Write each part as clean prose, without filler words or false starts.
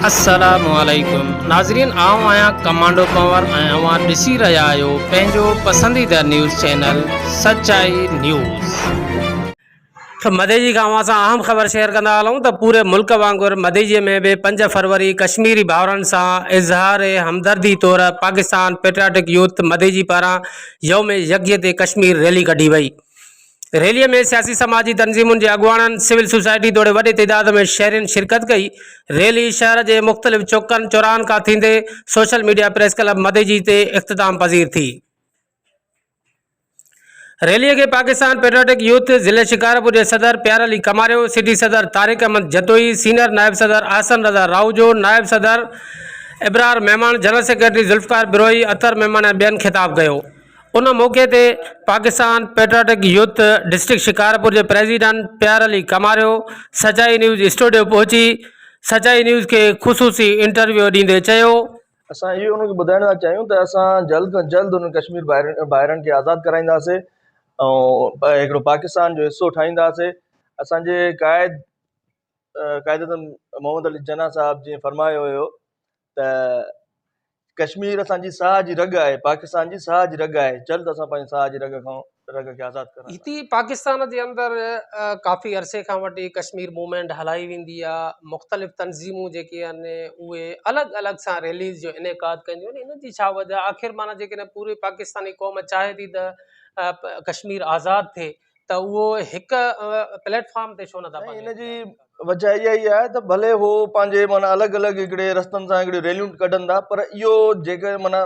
السلام عليڪم ناظرين آئون آهيان ڪمانڊو پنور ۽ اوهان ڏسي رهيا آهيو پنهنجو پسنديده نيوز چينل سچائي نيوز. مديجي کان اوهان سان اهم خبر شيئر ڪندا هلون ته پوري ملڪ وانگر مديجي ۾ به پنج فروري ڪشميري ڀائرن سان اظهار همدردي طور پاڪستان پيٽرياٽڪ يوٿ مديجي پاران يوم يڪجهتي ڪشمير ريلي ڪڍي وئي. ريلي ۾ سياسي سماجي تنظيمن جي اڳواڻن، سول سوسائٽي توڙي وڏي تعداد ۾ شهرين شرڪت ڪئي. ريلي شهر جي مختلف چوڪن، چوراهن کان ٿيندي social media press club Madeji تي اختتام پذير ٿي. ريلي کي پاڪستان پيٽرياٽڪ يوٿ ضلعي شڪارپور جي صدر پيار علي ڪماريو، سٽي صدر طارق احمد جتوئي، سينئر نائب صدر احسن رضا راهوجو، نائب صدر ابرار ميمڻ، جنرل سيڪريٽري ذوالفقار بروهي، اطهر ميمڻ ۽ ٻين خطاب ڪيو. ان موقعي تي Pakistan patriotic youth district Shikarpur جي پريزيڊنٽ پيار علي ڪماريو سچائي نيوز اسٽوڊيو پهچي سچائي نيوز کي خصوصي انٽرويو ڏيندي چيو. اسان اهو انهن کي ٻڌائڻ ٿا چاهيون ته اسان جلد کان جلد انهن ڪشمير ڀائرن کي آزاد ڪرائينداسين ۽ هڪڙو پاڪستان جو حصو ٺاهينداسين اسان جي قائد قائد اعظم محمد علي جناح صاحب جيئن فرمايو هيو ته ڪشمير اسان جي ساهه جي رڳ آهي، پاڪستان جي ساهه جي رڳ آهي، جلد اسان پنهنجي ساهه جي رڳ کان رڳ کي آزاد ڪرائينداسين. هتي پاڪستان جي اندر ڪافي عرصي کان وٺي ڪشمير موومينٽ هلائي ويندي آهي، مختلف تنظيمون جيڪي آهن اهي الڳ الڳ سان ريليز جو انعقاد ڪنديون آهن، ان جي ڇا وجه آهي؟ آخر معنيٰ جيڪڏهن پوري پاڪستاني قوم چاهي ٿي ته ڪشمير آزاد ٿئي ته اهو هڪ پليٽ فارم تي ڇو نٿا ان جي وجه اها ئي آهي ته ڀلي هو پنهنجي معنيٰ الڳ الڳ هڪڙي رستن سان هڪڙيون ريليون ڪڍن ٿا پر اهو جيڪر معنيٰ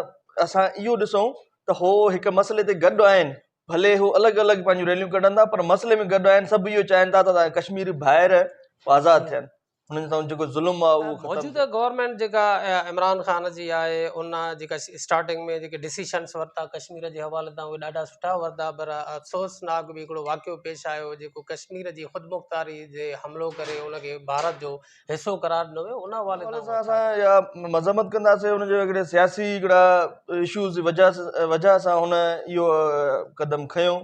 اسان اهو ڏسون ته هو هڪ مسئلي تي گڏ آهن ڀلي هو الڳ الڳ پنهنجون ريليون ڪڍن ٿا پر مسئلي ۾ گڏ آهن سڀ اهو چاهين ٿا ته ڪشميري ڀائر آزاد ٿين هنن سان جيڪو ظلم آهي اهو ختم موجوده گورنمينٽ جيڪا عمران خان جي آهي ان جيڪا اسٽارٽنگ ۾ جيڪي ڊسيشنس ورتا ڪشمير جي حوالي تان اهي ڏاڍا سٺا ورتا پر افسوسناڪ به هڪڙو واقعو پيش آيو جيڪو ڪشمير جي خودمختاري جي حملو ڪري ان کي ڀارت جو حصو قرار ڏنو ويو ان حوالي سان اسان اها مذمت ڪنداسين ان جو هڪڙي سياسي هڪڙا اشوز جي وجه وجه سان هن اهو قدم کنيو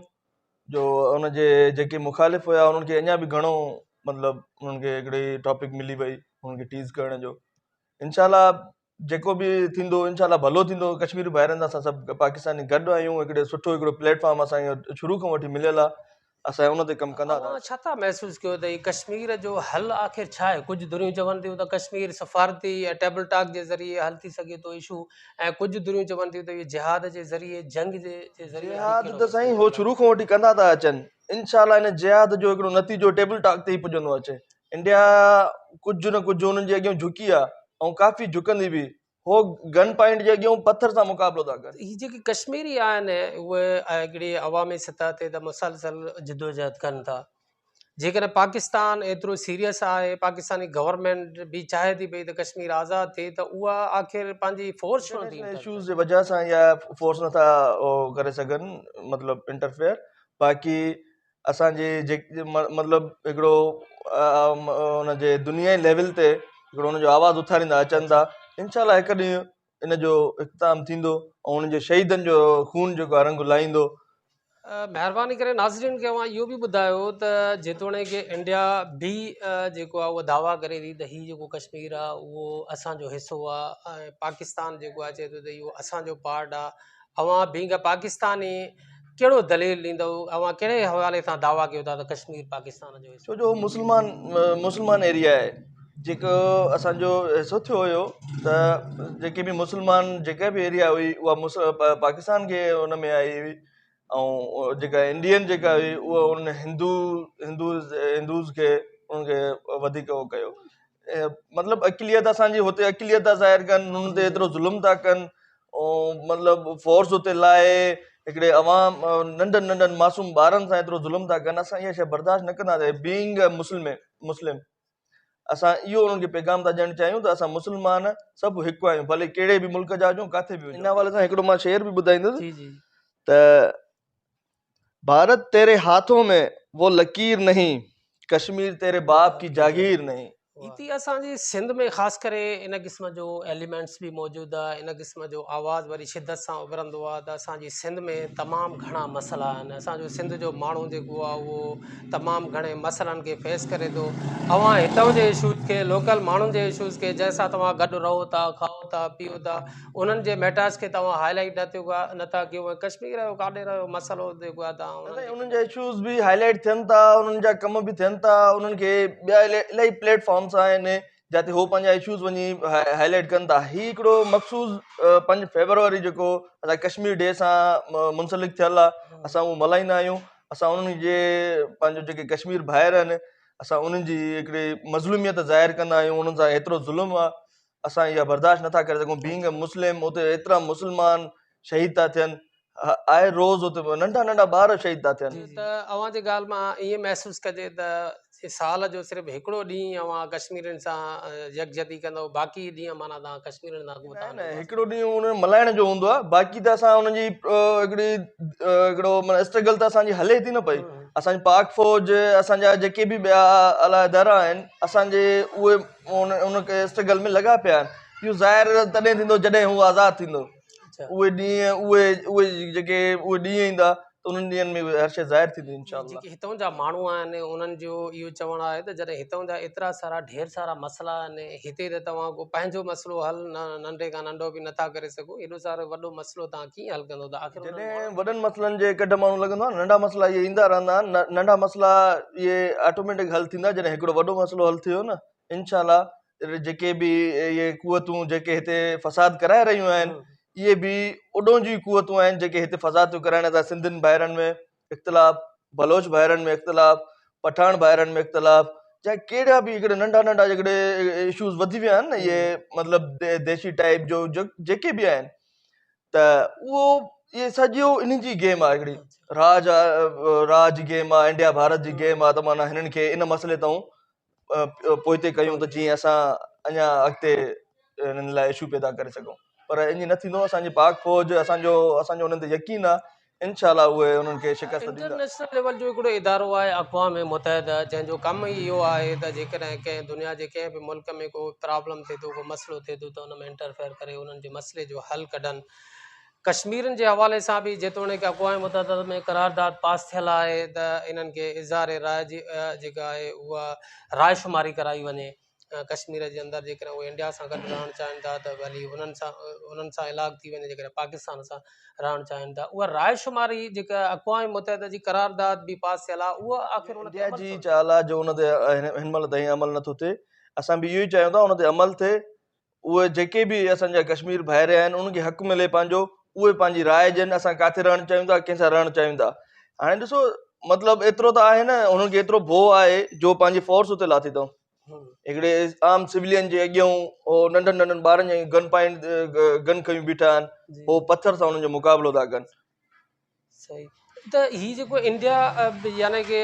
جو ان جي جيڪي مخالف هيا انهن کي اڃا به گهڻو مطلب انهن کي هڪڙي ٽاپڪ ملي وئي انهن کي ٽيز ڪرڻ جو انشاء الله جيڪو به ٿيندو انشاء الله ڀلو ٿيندو ڪشميري ڀائرن سان اسان سڀ پاڪستاني گڏ آهيون هڪڙي سٺو هڪڙو پليٽ فارم اسان شروع کان وٺي مليل آهي اسان ان تي ڪم ڪندا اوهان ڇا ٿا محسوس ڪيو ته هي ڪشمير جو حل آخر ڇا آهي ڪجهه ڌريون چون ٿيون ته ڪشمير سفارتي ۽ ٽيبل ٽاڪ جي ذريعي حل ٿي سگهي ٿو اشو ۽ ڪجهه ڌريون چون ٿيون ته اهي جهاد جي ذريعي جنگ جي ذريعي جهاد ته سائين هو شروع کان وٺي ڪندا ٿا اچن انشاء الله ان جهاد جو هڪڙو نتيجو ٽيبل ٽاڪ تي ئي پڄندو اچي انڊيا ڪجهه نه ڪجهه انهن جي اڳيان جهڪي آ ۽ ڪافي جهڪندي به هو گن پوائنٽ جي اڳيان پٿر سان مقابلو ٿا ڪن. هي جيڪي ڪشميري آهن اهي هڪڙي عوامي سطح تي ته مسلسل جدوجهد ڪن ٿا جيڪڏهن پاڪستان ايترو سيريس آهي پاڪستاني گورنمينٽ به چاهي ٿي پئي ته ڪشمير آزاد ٿئي ته اها آخر پنهنجي فورس ڇو نٿي انٽرنيشنل اشوز جي وجه سان اها فورس نٿا ڪري سگهن مطلب انٽرفيئر باقي اسان جي جيڪي مطلب هڪڙو ان جي دنيا ليول تي هڪڙو ان جو آواز اٿاريندا اچن ٿا انشاء الله هڪ ڏينهن ان جو اختتام ٿيندو ۽ انهن جي شهيدن جو خون جيڪو آهي رنگ لاهيندو. مهرباني ڪري ناظرين کي اوهان اهو به ٻڌايو ته جيتوڻيڪ انڊيا به جيڪو آهي اهو دعويٰ ڪري ٿي ته هي جيڪو ڪشمير آهي اهو اسان جو حصو آهي ۽ پاڪستان جيڪو آهي چئي ٿو ته اهو اسان جو پارٽ آهي اوهان بينگ اي پاڪستاني ڪهڙو دليل ڏيندؤ اوهان ڪهڙي حوالي سان دعويٰ ڪيو ٿا ته ڪشمير پاڪستان جو حصو ڇو جو هو مسلمان مسلمان ايريا آهي جيڪو اسان جو حصو ٿيو هيو ته جيڪي به مسلمان جيڪا به ايريا هئي اها پاڪستان کي ان ۾ آئي هئي ۽ جيڪا انڊين جيڪا هئي اها ان هندو هندو هندوز کي ان کي وڌيڪ هو ڪيو مطلب اقليت اسان جي هتي اقليت ٿا ظاهر ڪن انهن تي ايترو ظلم ٿا ڪن ۽ مطلب فورس اتي لائي هڪڙي عوام ننڍن ننڍن معصوم ٻارن سان ايترو ظلم ٿا ڪن اسان اها شي برداشت نه ڪنداسين بينگ اي مسلم مسلم اسان اهو انهن کي پيغام ٿا ڏيڻ چاهيون ته اسان مسلمان سڀ هڪ آهيون ڀلي ڪهڙي به ملڪ جا هجون ڪاٿي به هجون ان حوالي سان هڪڙو مان شعر به ٻڌائيندس ته ڀارت تيري هاٿون ۾ وو لڪير نهين ڪشمير تيري باپ ڪي جاگير نهين. هتي اسان جي سنڌ ۾ خاص ڪري ان قسم جو ايليمينٽس به موجود آهي ان قسم جو آواز وري شدت سان اڀرندو آهي ته اسان جي سنڌ ۾ تمام گهڻا مسئلا آهن اسان جو سنڌ جو ماڻهو جيڪو آهي اهو تمام گهڻي مسئلن کي فيس ڪري ٿو اوهان هتان جي اشوز کي لوڪل ماڻهن جي اشوز کي جنهن سان توهان گڏ رهو ٿا کائو ٿا پيئو ٿا انهن جي ميٽرس کي توهان هائي لائيٽ نه ٿا ڪيو ۽ ڪشمير جو ڪاڏي رهيو مسئلو جيڪو آهي توهان انهن کي انهن جا اشوز به هائي لائيٽ ٿين ٿا انهن جا ڪم به ٿين ٿا انهن کي ٻيا الاهي پليٽ فارمس آهن جاتي هو پنهنجا اشوز وڃي هائي لائيٽ ڪن ٿا هي هڪڙو مخصوص پنج فيبروري جيڪو اسان ڪشمير ڊي سان منسلڪ ٿيل آهي اسان اهو ملهائيندا آهيون اسان انهن جي پنهنجو جيڪي ڪشمير ڀائر آهن اسان انهن جي هڪڙي مظلوميت ظاهر ڪندا آهيون انهن سان ايترو ظلم آهي اسان اها برداشت نٿا ڪري سگهون بينگ اي مسلم اتي ايترا مسلمان شهيد ٿا ٿين آهي روز اتي ننڍا ننڍا ٻار شهيد ٿا ٿين. ته اوهان جي ڳالهه مان ائين محسوس ڪجي ته سال جو صرف هڪڙو ڏينهن اوهان ڪشميرين سان يڪجهتي ڪندؤ باقي ڏينهن معنيٰ توهان ڪشميرين سان ڪو نه نه هڪڙو ڏينهن ان ملهائڻ جو هوندو آهي باقي ته اسان انهن جي هڪڙي هڪڙو معنيٰ اسٽرگل ته اسان جي هلي ٿي نه پئي اسان جي پاڪ فوج اسان جا جيڪي به ٻيا اعليٰ ادارا آهن اسان جي اهي ان ان اسٽرگل ۾ لڳا پيا آهن اهو ظاهر تڏهن ٿيندو جڏهن هو آزاد ٿيندو اهي ڏينهن اهي اهي جيڪي اهي ڏينهن ايندا ته انهن ڏينهن ۾ هر شيء ظاهر ٿيندي انشاء الله جيڪي هتان جا ماڻهو آهن انهن جو اهو چوڻ آهي ته جڏهن هتان جا ايترا سارا ڍير سارا مسئلا آهن هتي ته توهان ڪو پنهنجو مسئلو حل ننڍي کان ننڍو به نٿا ڪري سگهو ايڏو سارو وڏو مسئلو توهان ڪيئن حل ڪندو ته آخر جڏهن وڏن مسئلن جي ڪڍ ماڻهو لڳندو آهي ننڍا مسئلا اهي ايندا رهندا آهن ننڍا مسئلا اهي آٽوميٽڪ حل ٿيندا جڏهن هڪڙو وڏو مسئلو حل ٿي ويو نه انشاء الله جيڪي به اهي قوتون جيڪي هتي فساد ڪرائي رهيون آهن اهي به اڏون جون قوتون آهن جيڪي هتي فساد ٿيون ڪرائن اسان سنڌين ڀائرن ۾ اختلاف بلوچ ڀائرن ۾ اختلاف پٺاڻ ڀائرن ۾ اختلاف چاهي ڪهڙا به هڪڙا ننڍا ننڍا جيڪڏهن اشوز وڌي ويا آهن نه اهي مطلب ديشي ٽائپ جو جيڪي به آهن ته اهو اهي سڄو انهن جي گيم آهي هڪڙي راج راج گيم آهي انڊيا ڀارت جي گيم آهي ته معنيٰ هنن کي ان مسئلي تان پوئتي ڪيون ته جيئن اسان اڃا اڳتي انهن لاء اشو پيدا ڪري سگهون پر ائين نه ٿيندو اسانجي پاڪ فوج اسانجو اسانجو انهن تي يقين آهي انشاء الله اهي انهن کي شڪست ڏيندا. انٽرنيشنل ليول جو هڪڙو ادارو آهي اقوام متحده جنهن جو ڪم ئي اهو آهي ته جيڪڏهن ڪنهن دنيا جي ڪنهن به ملڪ ۾ ڪو پرابلم ٿئي ٿو ڪو مسئلو ٿئي ٿو ته ان ۾ انٽرفيئر ڪري انهن جي مسئلي جو حل ڪڍن ڪشميرين جي حوالي سان به جيتوڻيڪ اقوام متحده ۾ قرارداد پاس ٿيل آهي ته انهن کي اظهار راء جي جيڪا آهي اها راء شماري ڪرائي وڃي ڪشمير جي اندر جيڪڏهن اهي انڊيا سان گڏ رهڻ چاهين ٿا ته ڀلي انهن سان انهن سان الحاق ٿي وڃي جيڪڏهن پاڪستان سان رهڻ چاهين ٿا اها راء شماري جيڪا اقوام متحده جي قرارداد به پاس ٿيل آهي اها آخر ان تي انڊيا جي چال آهي جو ان تي هن مهل تائين عمل نٿو ٿئي اسان به اهو ئي چاهيون ٿا ان تي عمل ٿئي اهي جيڪي به اسان جا ڪشمير ڀائر آهن انهن کي حق ملي پنهنجو اهي پنهنجي راء ڏين اسان ڪاٿي رهڻ چاهيون ٿا ڪنهن سان رهڻ چاهيون ٿا هاڻي ڏسو مطلب ايترو ته آهي نه انهن کي ايترو ڀو آهي جو پنهنجي فورس اتي لاٿي اٿئون هڪڙي عام سولين جي اڳيان هو ننڍن ننڍن ٻارن جي گن پوائنٽ گن کنيون بيٺا آهن هو پٿر سان انهن جو مقابلو ٿا ڪن صحيح ته هي جيڪو انڊيا يعني ڪي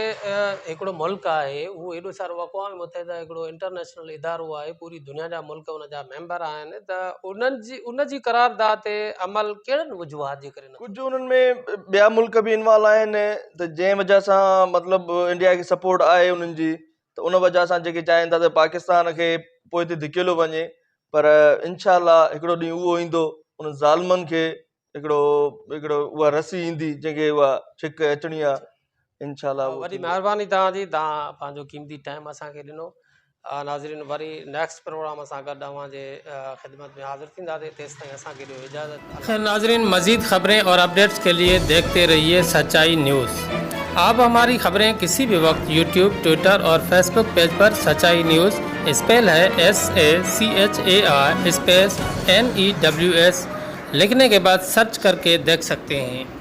هڪڙو ملڪ آهي اهو ايڏو سارو اقوام متحده هڪڙو انٽرنيشنل ادارو آهي پوري دنيا جا ملڪ ان جا ميمبر آهن ته انهن جي ان جي قرارداد تي عمل ڪهڙن وجوهات جي ڪري نٿو ڪجهه انهن ۾ ٻيا ملڪ به انوالو آهن ته جنهن وجه سان مطلب انڊيا کي سپورٽ آهي انهن جي ته ان وجه سان جيڪي چاهين ٿا ته پاڪستان کي پوئتي ڌڪيلو وڃي پر انشاء الله هڪڙو ڏينهن اهو ايندو انهن ظالمن کي هڪڙو هڪڙو اها رسي ايندي جنهن کي اها ڇڪ اچڻي آ انشاء الله اهو وڏي ٿيندو. مهرباني توهان جي توهان پنهنجو قيمتي ٽائيم اسان کي ڏنو ناظرين وري نيڪسٽ پروگرام سان گڏ اوهان جي خدمت ۾ حاضر ٿينداسين تيستائين اسان کي ڏيو اجازت الله خير ناظرين مزيد خبرين اور اپڊيٽس کے لئے ديکھتے رھيے سچائي نيوز آپ ھماري خبرين ڪسي بھي وقت يوٽيوب ٽوئٽر اور فيسبوڪ پيج پر سچائي نيوز اسپيل ھي S A C H A I space N E W S لکنے کے بعد سرچ ڪر ڪي ديکھ سکتي هين.